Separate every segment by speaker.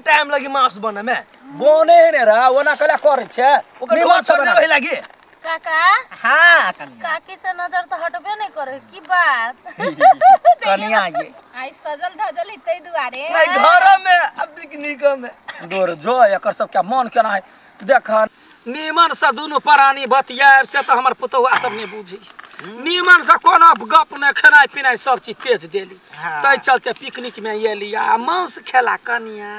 Speaker 1: Time लगी मांस बने में
Speaker 2: बने ने रहा ओना कला करे छै
Speaker 1: ओकर
Speaker 2: निमन
Speaker 1: ढोआ
Speaker 2: से
Speaker 1: छोड़
Speaker 2: बना।
Speaker 1: देबै लागी
Speaker 3: काका
Speaker 4: हाँ कनिया
Speaker 3: काकी से नजर तो हटबे नहीं करे की बात
Speaker 2: कनिया ये
Speaker 5: आइ सजल धजल है ताहि दुआरे
Speaker 1: नहीं घर में अब पिकनिक में
Speaker 2: दूर जो एकर सबके मन केना है देख नीमन से दुनू प्राणी बतियाब से तऽ हमर पुतहुआ सब नहि बुझी नीमन से कोनो गप नहि खेनाइ पिनाइ सब चीज तेज देली ताहि चलते पिकनिक में एली आ मांस खेला कनिया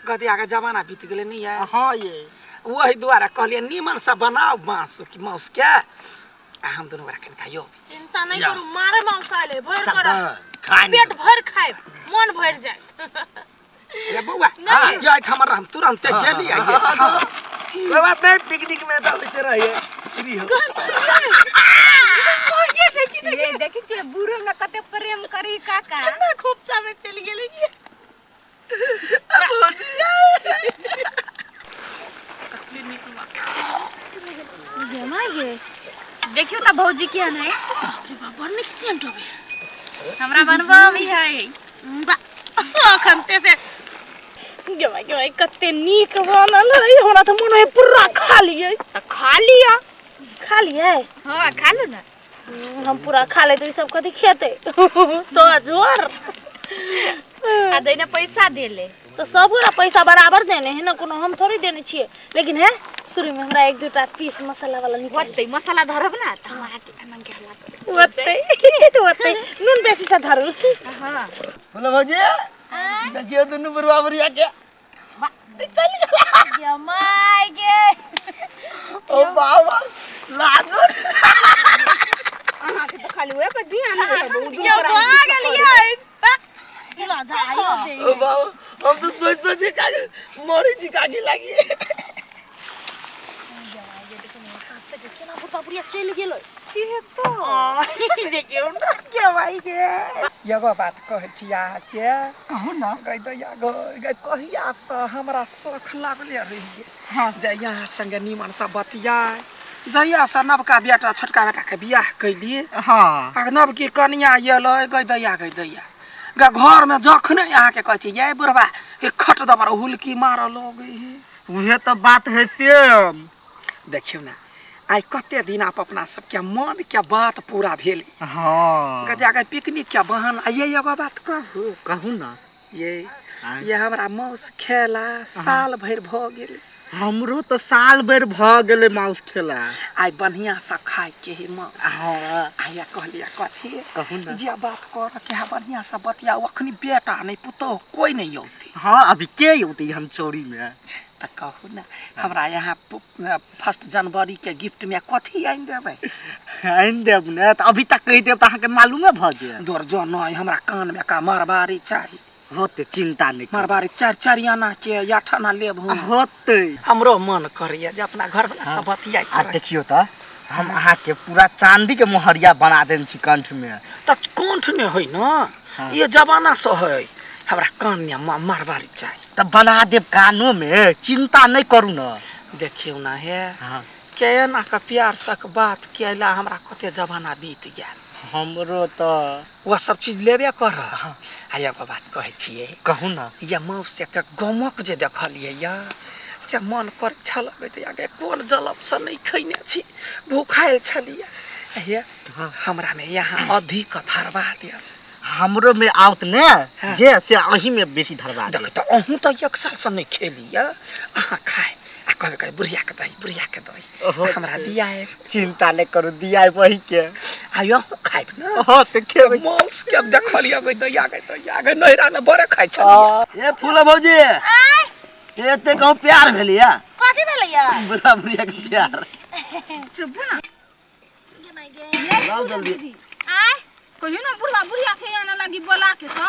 Speaker 2: गदिया के जमाना बीत गेलै नहीं है
Speaker 4: हाँ ये
Speaker 2: वही दुआरे कहलियै नीमन से बनाउ मांस मांस के आ हम दुनू गोरा कनि खाइयो
Speaker 3: चिंता नहीं करू मारे मांस आले भर
Speaker 1: चल
Speaker 3: कर
Speaker 1: खाए नहीं
Speaker 3: पेट भर खाए मन भर जाए
Speaker 2: रे बौआ ये एहिठाम हम तुरंते गेली आइए
Speaker 1: कोई बात नहीं पिकनिक में तो होते रहिए फ्री हो
Speaker 5: ये देखै छियै बूढ़ो में कते प्रेम करी काका
Speaker 3: ना खोपचा में चल गेलै
Speaker 5: देखियो तऽ भौजी केहन है
Speaker 3: बड़ नीक सेंट अबै
Speaker 5: हमरा बनबऽ अबै है
Speaker 3: बा अखन ते से गे भाई गे भाई कते नीक बनल है हमरा तऽ मन है पूरा खा लियै
Speaker 5: तऽ खा लिअ
Speaker 3: खा लियै
Speaker 5: हाँ खा लू ना
Speaker 3: हम पूरा खा लेते ई सब कथी खेते तो जोर
Speaker 5: आ दैना पैसा देले
Speaker 3: तो सब गोरा पैसा बराबर देने है ना कोनो हम थोड़ी देने छियै लेकिन है शुरू में हमरा एक दूटा पीस मसाला वाला निकाल
Speaker 5: होतै मसाला धरब ना तऽ हम अहाँके एना के हल्ला करब
Speaker 3: ओते ओते नून बेसी से धरू
Speaker 5: हाँ
Speaker 1: बोलो भौजी देखियो दुनू बुढ़वा बुढ़िया के
Speaker 3: जमाय गे
Speaker 1: ओ बाबा लाजो
Speaker 5: अहाँके तऽ खाली ओहे पर ध्यान रहब उ दुनू
Speaker 3: यो
Speaker 5: प्राणी
Speaker 3: भऽ गेलियै
Speaker 1: ओ बाबा हम तो सोच सोच के कागे मरी जी कागे लागी
Speaker 3: केना बुढ़वा बुढ़िया चलि गेलै
Speaker 5: से तो
Speaker 3: देखियौ ना के भाई गे
Speaker 2: एगो बात कहै छी अहाँके कहू ने गै दैया गै गै कहियासँ हमरा शौख लागले रहि गेल जे यहाँ संगे नीमनसँ बतियाय जहियासँ नवका बेटा छोटका बेटाके बियाह कैली
Speaker 4: हाँ
Speaker 2: आ नवकी कनिया एलै गै दैया गै दैया गै घरमे जखने अहाँके कहै छी यै बुढ़बा के खट दबर हुलकी मारऽ लगै है
Speaker 4: उहे तो बात है सेम
Speaker 2: देखियौ ने आइ कते दिन आप अपना सबके मन के बात पूरा भेल
Speaker 4: हाँ
Speaker 2: गदिया के पिकनिक के बहाना ये एगो बात कहू
Speaker 4: कहू ना
Speaker 2: ये ये हमरा माउस खेला साल भरि भऽ गेल
Speaker 4: हमरो तऽ साल भरि भऽ गेलै माउस खेला
Speaker 2: आइ बढ़िया से खाय के है माउस
Speaker 4: हाँ
Speaker 2: आइ कहलियै कथी
Speaker 4: कहू ना।
Speaker 2: जे बात कर के है बढ़िया से बतियाउ अखनी बेटा नहि पुतोह कोई नहीं औती
Speaker 4: हाँ अभी के औतै हम चोरी में
Speaker 2: तऽ कहू ने हमरा यहाँ फर्स्ट जनवरी के गिफ्ट में कथी आनि देबै
Speaker 4: आनि देब ने तऽ अभी तक कहि देब तऽ अहाँके मालूमे भऽ जायत
Speaker 2: दूर जो नहि हमरा कान में का मारबारी चाही
Speaker 4: होतै चिन्ता नहि करू।
Speaker 2: मारबारी चारि चारि आना के आठ आना लेब हम
Speaker 4: होतै
Speaker 2: हमरो मन करैया जे अपना घर वाला सब बतियाइत
Speaker 4: आ
Speaker 2: रहै।
Speaker 4: देखियौ तऽ हम अहाँके पूरा चांदी के मोहरिया बना देने छी कंठ में
Speaker 2: तऽ कंठ ने होइ ने ये जमाना से है हमरा कान में मारबारी चाही
Speaker 4: तऽ बना देब कानो में चिंता नहीं करू न
Speaker 2: देखियौ ना हे
Speaker 4: हाँ
Speaker 2: केना के प्यार सक बात केला हमरा कते जमाना बीत गेल
Speaker 4: हमरो तऽ
Speaker 2: वह सब चीज लेबे कर आ एगो बात कहै छियै
Speaker 4: कहू ना
Speaker 2: या मौस के गमक जे देखलियै या से मन कर छल आगे कोन जलब से नहीं खैने छी भूखायल छलियै हे हमरा में यहाँ अधिक धरबा देल
Speaker 4: हमरो में आओत ने
Speaker 2: हाँ।
Speaker 4: जे से अही में बेसी धरबा
Speaker 2: देख
Speaker 4: देब
Speaker 2: तऽ अहूँ तऽ एक साल से नहीं खेलियै अहाँ खाय आ कहबे कहबै बुढ़िया के दही बुढ़िया के दही
Speaker 4: ओहो।
Speaker 2: हमरा दिया है
Speaker 4: चिंता नहीं करू दिया वही के
Speaker 2: आ अहूँ खायब ने
Speaker 4: हाँ तऽ खेबै
Speaker 2: मांस के देखलियै गै दैया गै दैया गै नैहरा में बड़े खाइ छलियै
Speaker 1: ए फूला भौजी एते कहूँ प्यार भेलिया
Speaker 3: कथी भेलैया
Speaker 1: बुढ़ा बुढ़िया के प्यार
Speaker 5: चुप ना
Speaker 1: लाओ जल्दी
Speaker 3: आय
Speaker 5: कहियो ना बुढ़वा बुढ़िया के आना लगी बोला के तो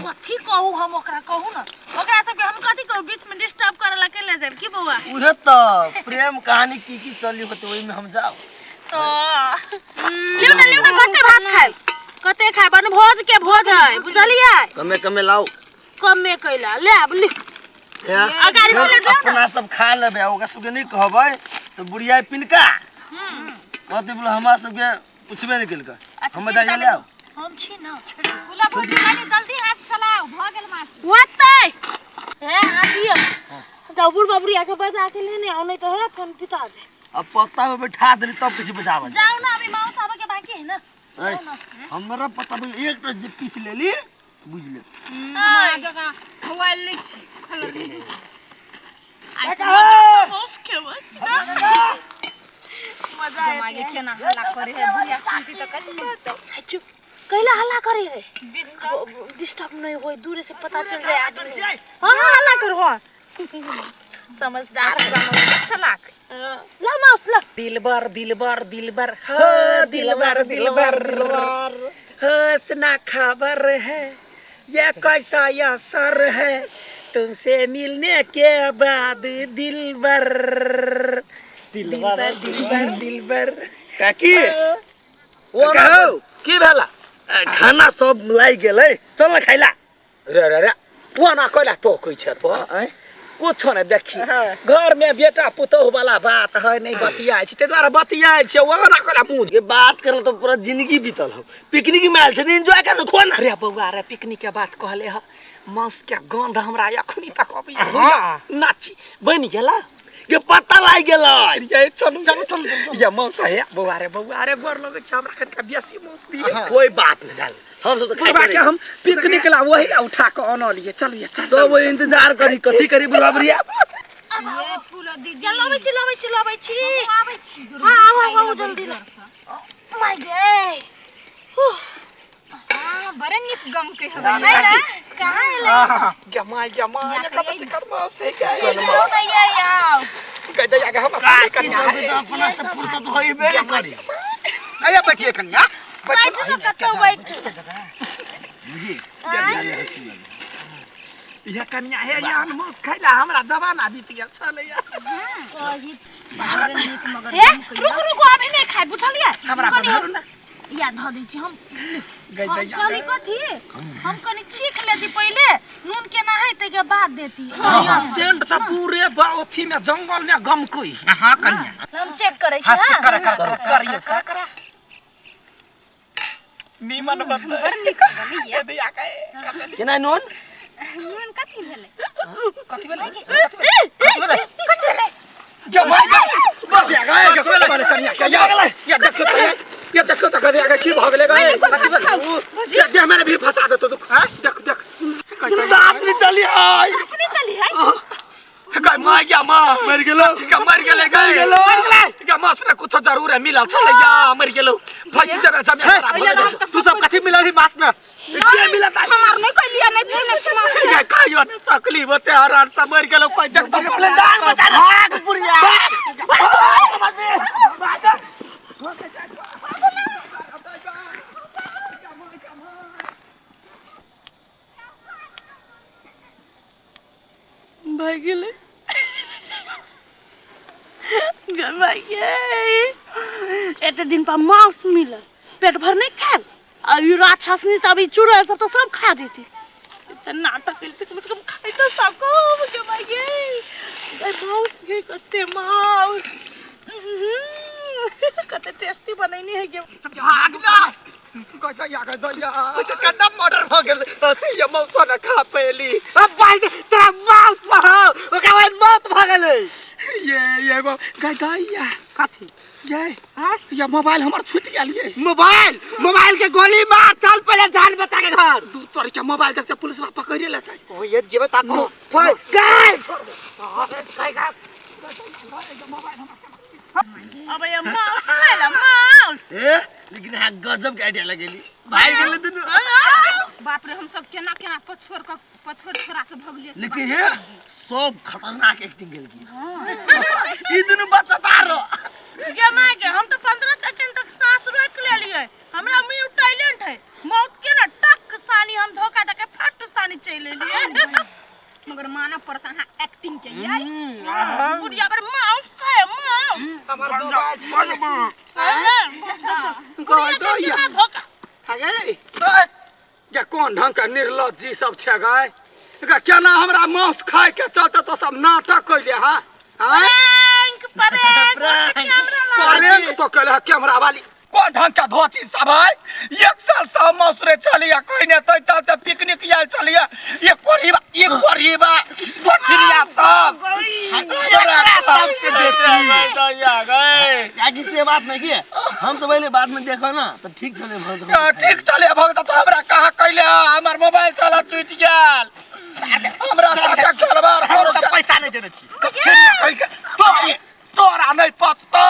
Speaker 3: कथी कहू हम ओकरा कहू ना ओकरा सबके हम कथी कहू बीच में डिस्टर्ब करे ला के ले जाब की बौआ
Speaker 1: उहे तो प्रेम कहानी की की चली होते ओही में हम जाओ
Speaker 3: तो लिउ ना लिउ ना कते भात खाए कते खाए बनभोज के भोज है बुझलियै
Speaker 1: कमे कमे लाओ
Speaker 3: कमे कैला ले आब लिउ
Speaker 1: ए,
Speaker 3: अगाड़ी
Speaker 1: जब
Speaker 3: बोले जाओ ना।
Speaker 1: अपना सब खा लेबै आ ओकरा सबके नहि कहबै तऽ बुढ़िया पिनका कहते बोले हमरा सबके पुछबे नहि केलकै
Speaker 3: अच्छा,
Speaker 1: हम
Speaker 3: चिंता
Speaker 1: जाइए ले
Speaker 3: नहि
Speaker 1: आउ
Speaker 3: हम छी ना छोड़
Speaker 5: गुलाब भौजी कनी जल्दी हाथ चलाओ भऽ गेल माछ
Speaker 3: ओतै हे आदियो जाओ बुढ़ बाबुरी आके बजा के लेने आओ, नहीं तो है फोन पिता जाए।
Speaker 1: अब पत्ता में बैठा देली तब किछु बजावल।
Speaker 3: जाओ ना, अभी माउस आवे के बाकी है ना।
Speaker 1: ऐ, हमरा पता में एक टा जे पीस लेली बुझ ले।
Speaker 5: हमरा जगह मोबाइल नहीं छी।
Speaker 3: आई तो मजा माउस खेबै मजा आए।
Speaker 5: मागे केना हल्ला करे है बुढ़िया सुनती त कथी कहतौ?
Speaker 3: चुप कैला हल्ला करे है?
Speaker 5: डिस्टर्ब
Speaker 3: डिस्टर्ब नहीं होए, दूर से पता चल जाए आदमी। हां हां हल्ला करो। हां समझदार
Speaker 5: चलाक।
Speaker 3: ला माउस ला।
Speaker 2: दिलबर दिलबर दिलबर हो दिलबर दिलबर हंसना खबर है ये कैसा यह सर है तुमसे मिलने के बाद दिलबर दिलबर दिलबर दिलबर।
Speaker 1: काकी
Speaker 2: ओ
Speaker 1: कहो।
Speaker 2: की भेला?
Speaker 1: खाना सब लागि गेलै, चल न खाइला।
Speaker 2: रे रे रे ओना कैला टोकै छै तो? कुछो नहीं देखी, घर में बेटा पुतोह वाला बात है नहीं बतियाइ छै, ताहि दुआरे बतियाइ छै। ओना कैला मुँह
Speaker 1: ये बात करल तो पूरा जिंदगी बीतल हो। पिकनिक में आयल छै एंजॉय कर खो ना।
Speaker 2: रे बौआ रे, पिकनिक के बात कहले ह, माउस के गंध हमरा अखनी तक अबै नाची बनि गेला।
Speaker 1: ये पता लागि गेलै।
Speaker 2: ये चलू चलू चलू ये माउस है बौआ रे, बौआ रे गोर लगै छै हमरा, कनिका बेसी माउस दिए।
Speaker 1: कोई बात नहीं जान, हम सब तो
Speaker 2: बुढ़बा के हम पिकनिक ला वही ला उठा के अनलिए। चलिए चल
Speaker 1: सब इंतजार करी कथी करी बुढ़बा बुढ़िया।
Speaker 5: ये फूल दीदी
Speaker 3: या लबै छी लबै छी लबै छी।
Speaker 5: आबै छी।
Speaker 3: हां आउ आउ जल्दी ला। My गे
Speaker 5: हां बड़े नीक गम के हवे
Speaker 3: है ना? कहां एलै?
Speaker 2: गमा गमा
Speaker 5: या
Speaker 2: कत चिकन माउस है के
Speaker 3: भैया आओ
Speaker 2: कह दे आगे हम
Speaker 1: काकी सब तो अपना से फुर्सत होइबे न करी।
Speaker 4: कहिया बैठिए कन्या?
Speaker 3: बैठू ना कतौ बैठू।
Speaker 1: बुझी
Speaker 2: ये कन्या हे यार माउस खैला हमरा जमाना बीत गेल छलै।
Speaker 5: बड़े नीक मगर
Speaker 3: हे रुक रुक अभी नहीं खाइ बुझलियै?
Speaker 2: हमरा पधारू ना
Speaker 3: या धऽ दै छी हम।
Speaker 2: गई
Speaker 3: हम
Speaker 2: दैया
Speaker 3: कहली कथी, हम कनी चीख लेती पहिले नून केना है ताहिके बाद देती।
Speaker 2: सेंट त पूरे बा ओथी में जंगल में गमकई।
Speaker 4: हां कन्या
Speaker 3: हम चेक करै छी।
Speaker 4: हां चेक कर कर कर
Speaker 2: करियो कर कर नीमन बनतै।
Speaker 5: बड़ नीक बनी ये
Speaker 2: दैया के
Speaker 1: केना नून?
Speaker 5: नून कथी भेलै?
Speaker 2: कथी भेलै?
Speaker 4: कथी भेलै?
Speaker 5: कथी भेलै?
Speaker 2: जब भाई बस या गए के भेलै कन्या के या या देखो त ये देखो त कन्या के की भ गेलै गए कथी भेलै? ये देह में भी फंसा देतो तू। देख देख
Speaker 1: सास नहीं चली है।
Speaker 5: सास नहीं चली है।
Speaker 2: गए मार गया मां
Speaker 1: मर गेलो
Speaker 2: का मर गेलै गए
Speaker 1: गेलो।
Speaker 2: का मास ने कुछ जरूर है मिलल छलै या मर गेलो फंस जबे जमे खराब भ गेलै।
Speaker 4: तू सब कथी मिलल ही मास में?
Speaker 2: के मिलत है?
Speaker 5: हमार नहीं कहलिए नहीं भेल छै मास।
Speaker 2: के कहियो ने सकली बोते हरान से मर गेलो कोई देख त
Speaker 1: अपने जान बचा भाग बुढ़िया।
Speaker 3: भाग गेलै गे भाई गे। एते दिन पर मांस मिलल, पेट भर नहीं खायल। आ ई राक्षसनी सब ई चुड़ैल सब तो सब खा जेती। इतना नाटक केलते कम से कम खाइ तो सको गे भाई गे। गे मांस गे कते मांस कते टेस्टी बनैनी है गे।
Speaker 2: भाग ना दैया गे दैया
Speaker 4: कन्ना मर्डर भ गेल।
Speaker 2: ये मौसा न खा पेली।
Speaker 4: अब भाई तोरा माउस पर ओकरा बाद मौत भ गेलै।
Speaker 2: ये गो गई दैया
Speaker 4: कथी?
Speaker 2: ये ये मोबाइल हमर छूट गेल ये।
Speaker 4: मोबाइल मोबाइल के गोली मार चल पहले जान बचा के घर।
Speaker 2: दू तोरी के मोबाइल देखते पुलिस वा पकड़े लेतै।
Speaker 4: ओ ये जेबे ता को गए।
Speaker 3: अब ये मांस खाइला मांस।
Speaker 1: ए लेकिन हां गजब के आइडिया लगेली भाई गेले दुनु।
Speaker 5: बाप रे हम सब केना केना पछोर के पछोर छोड़ा के भगलिए।
Speaker 1: लेकिन हे सब खतरनाक एक्टिंग गेलकी। ई दुनु बचता रो
Speaker 3: गे माय गे, हम तो 15 सेकंड तक सांस रोक लेलिए। हमरा में टैलेंट है, मौत के ना टक सानी हम धोखा दके फट सानी चल लेलिए।
Speaker 5: मगर माना पड़ता अहाँ एक्टिंग के यार।
Speaker 3: बुढ़िया पर माउस खाए माउस।
Speaker 2: हमर मोबाइल छलै
Speaker 3: बुढ़िया
Speaker 2: दैया
Speaker 3: केना धोखा।
Speaker 2: अगे गे कोन ढंग के निर्लज्जी सब छै गए। गे केना हमरा मांस खाय के चलते तो सब नाटक कैले हा?
Speaker 3: Prank prank camera ला
Speaker 2: परेंक तो कैले हा कैमरा वाली। कोन ढंग के धोची सब है एक साल से मौसरे चलिया कहने तो चलते पिकनिक आयल चलिया ये कोरीबा ये कोरीबा धोचिया सब
Speaker 4: सबके
Speaker 2: दैया गए
Speaker 1: काकी से बात नहीं की हम सब पहले बाद में देखो ना तो ठीक चले भगत
Speaker 2: हाँ, ठीक चले भगत तो हमरा कहाँ कैले हमर मोबाइल चला टूट गेल हमरा साथे खेलबार
Speaker 4: हम
Speaker 2: करो
Speaker 4: सब पैसा नहीं देने छी
Speaker 2: छिड़िया कहि के तोरी तोरा नहीं पचतो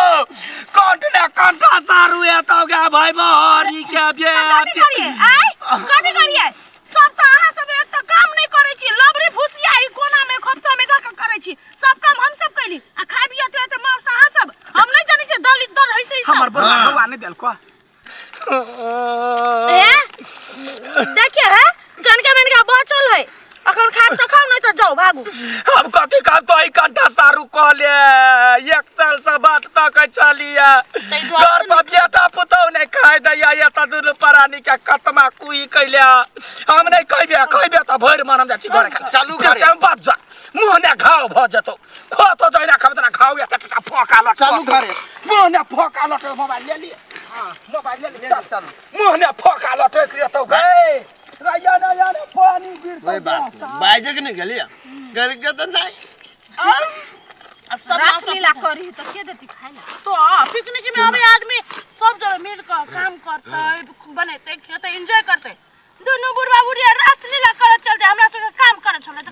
Speaker 2: कंठ ने कंठा सारू एतो गे भाई बहरी के
Speaker 3: कथी
Speaker 2: बेच
Speaker 3: करिए आय कथी करिए सब तऽ अहाँ सब एक तऽ काम नहि करै छी लबरी भुसिया ई कोना में खोपचा में दऽ कऽ करै छी सब काम हम सब कैली आ खाय बिया तो एते मांस अहाँ सब हम नहि जानै छियै दलित दर है से ई सब
Speaker 2: हमर बड़का भगवान नहीं देलको
Speaker 3: ए देखिए है कनका मनका बचल है अखन खाब तऽ खाउ नहीं तऽ जाउ भागू
Speaker 2: हम कथी काम तो ई कंठा सारू कहले एक साल से बाट तक चलिया
Speaker 3: ताहि दुआरे
Speaker 2: घर पर बेटा पुतहु नहीं खाय दैया ये तऽ दुनू प्राणी के कतमा कुई कैले हम नहीं खैबे खैबे तऽ भरि मन हम जाइ छी घरे खाय
Speaker 4: चलू घरे।
Speaker 2: हम बच जा मुँह ने घाव भऽ जेतौ खो तो जहिना खबै तना घाव या टटा फोका लट
Speaker 4: चलू घरे।
Speaker 2: मुँह ने फोका लट मोबाइल ले लिए मोबाइल ले लिए
Speaker 4: चल चल
Speaker 2: मुँह ने फोका लटक जेतौ गए रैया ना यार पानी गिर
Speaker 1: कोई बात नहीं बाजे के नहीं गेलिया गल के तो नहीं
Speaker 3: अब सब
Speaker 5: रासलीला करी तऽ के देती खाइ ला
Speaker 3: तो पिकनिक में अबे आदमी सब जगह मिल कर काम करते बनेते खेते एंजॉय करते दोनों बुढ़वा बुढ़िया रासलीला